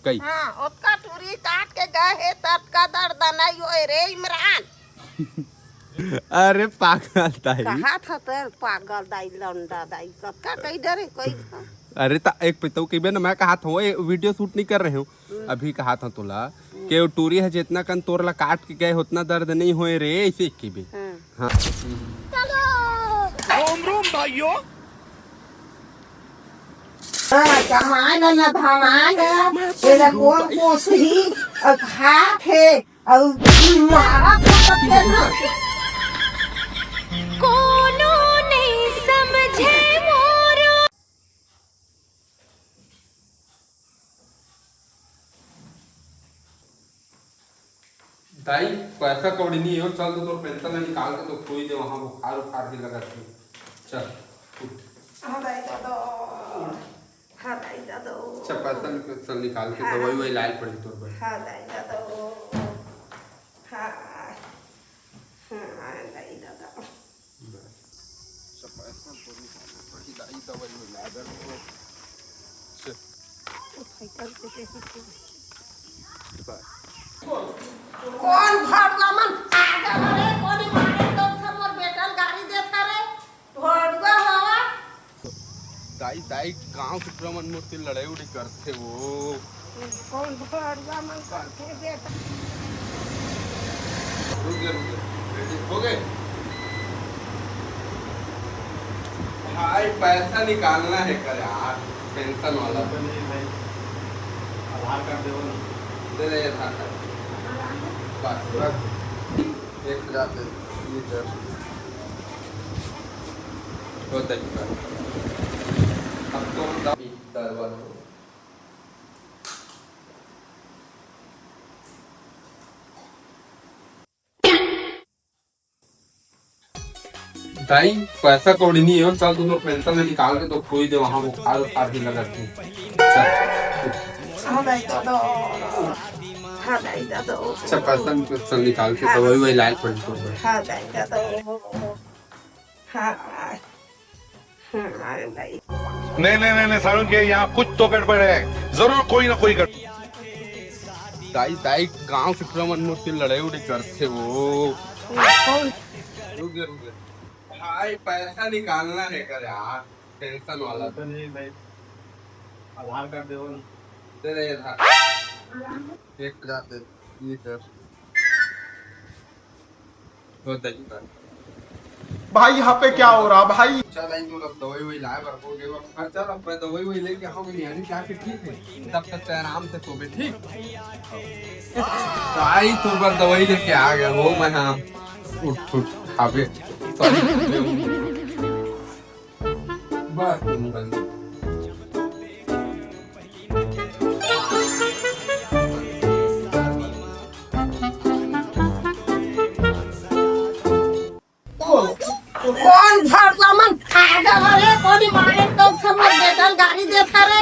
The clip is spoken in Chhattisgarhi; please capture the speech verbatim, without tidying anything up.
कई। हाँ, ओतका टूरी काट के गए हे, ततका दर्द नहीं होए रे इमरान। अरे पागल दाई। कहा था तेरे पागल दाई, लौंडा दाई, ततका कई डरे कोई था। अरे ता एक पितऊ कहिबे ना, मैं कहा था, वो वीडियो शूट नहीं कर रहे हूँ। अभी कहा था तोला के वो टूरी है, जितना कन तोर ला काट के गए, उतना दर्द नहीं होए रे, ऐसे कहिबे। हाँ। हाँ। रोम रोम भाइयों। हाँ, कमाए ना, ना धमाए ना, तेरा कौन पोसही, और खात है, और मारा तो करते ना। कोनो नहीं समझे मोरो। दाई, पैसा कौड़ी नहीं हो, चल तो तोर पेंशन ला निकाल के तो खोई दे, वहाँ बुखार उखार भी लगा थी। चल, उठ। हाँ दाई दादा, हाँ दाई दादा। अच्छा, पैसा निक-, चल निकाल के हाँ। दवाई ववाई लाए पड़ी तोर बर। हाँ दाई दादा, हाँ, हाँ दाई दादा। बस। सब पैसा तो निकालना पड़ी, दाई दवाई में लागल हो। से। उठाई कर के दे दे। बस। कौन भड़वा मन आ गया रे? कोनी मारे तो सब मोर बेटा ल गारी देता रे। भड़वा हवा। दाई, दाई, गांव के टूरा मन मोर से लड़ाई उड़ाई करथे वो। कौन भड़वा मन करथे बेटा? रुक जा, रुक जा। Ready हो गए? भाई, पैसा निकालना है कर यार, पेंशन वाला। नहीं भाई, आधार कार्ड दे दो ना। दे दे आधार कार्ड। बस, बस। एक हजार दे दो। ये कर। बहुत अच्छा। अब तो हम दस, दस बार हो। दाई, पैसा कौड़ी नहीं है, चल तू तो पेंशन में निकाल के तो खोई दे, वहाँ बुखार उखार भी लगा थी। चल। हाँ दाई दादा, हाँ दाई दादा। अच्छा, पैसा निकाल, चल निकाल के हाँ। दवाई ववाई लाए पड़ी तो। हाँ दाई दादा, हाँ। हाँ, भाई। नहीं, नहीं, नहीं, नहीं, सारुण के यहाँ कुछ तो गड़बड़ है, जरूर कोई ना कोई गड़बड़। दाई, दाई, गांव के टूरा मन मोर से लड़ाई उड़ाई करथे वो। कौन? रुक जा, रुक जा। भाई, पैसा निकालना है कर यार, पेंशन वाला। तो नहीं भाई, आधार कार्ड दे दो ना। दे दे आधार। एक हजार दे, ये कर। बहुत अच्छा। भाई, यहाँ पे क्या हो रहा भाई? चल, आई तू लोग दवाई ववाई लाए बर हो गए, अब खर्चा ला, मैं दवाई ववाई लेके आऊँ, बिरयानी खा के ठीक है, तब तक ते आराम से सोबे, ठीक? तो आई तो बर दवाई लेके आ गया वो, मैं हाँ, उठ, उठ, खाबे। बस, तुम बंद। कौन भड़वा मन आ गया रे? कोनी मारे तो सब बेटा ल गारी देता रे।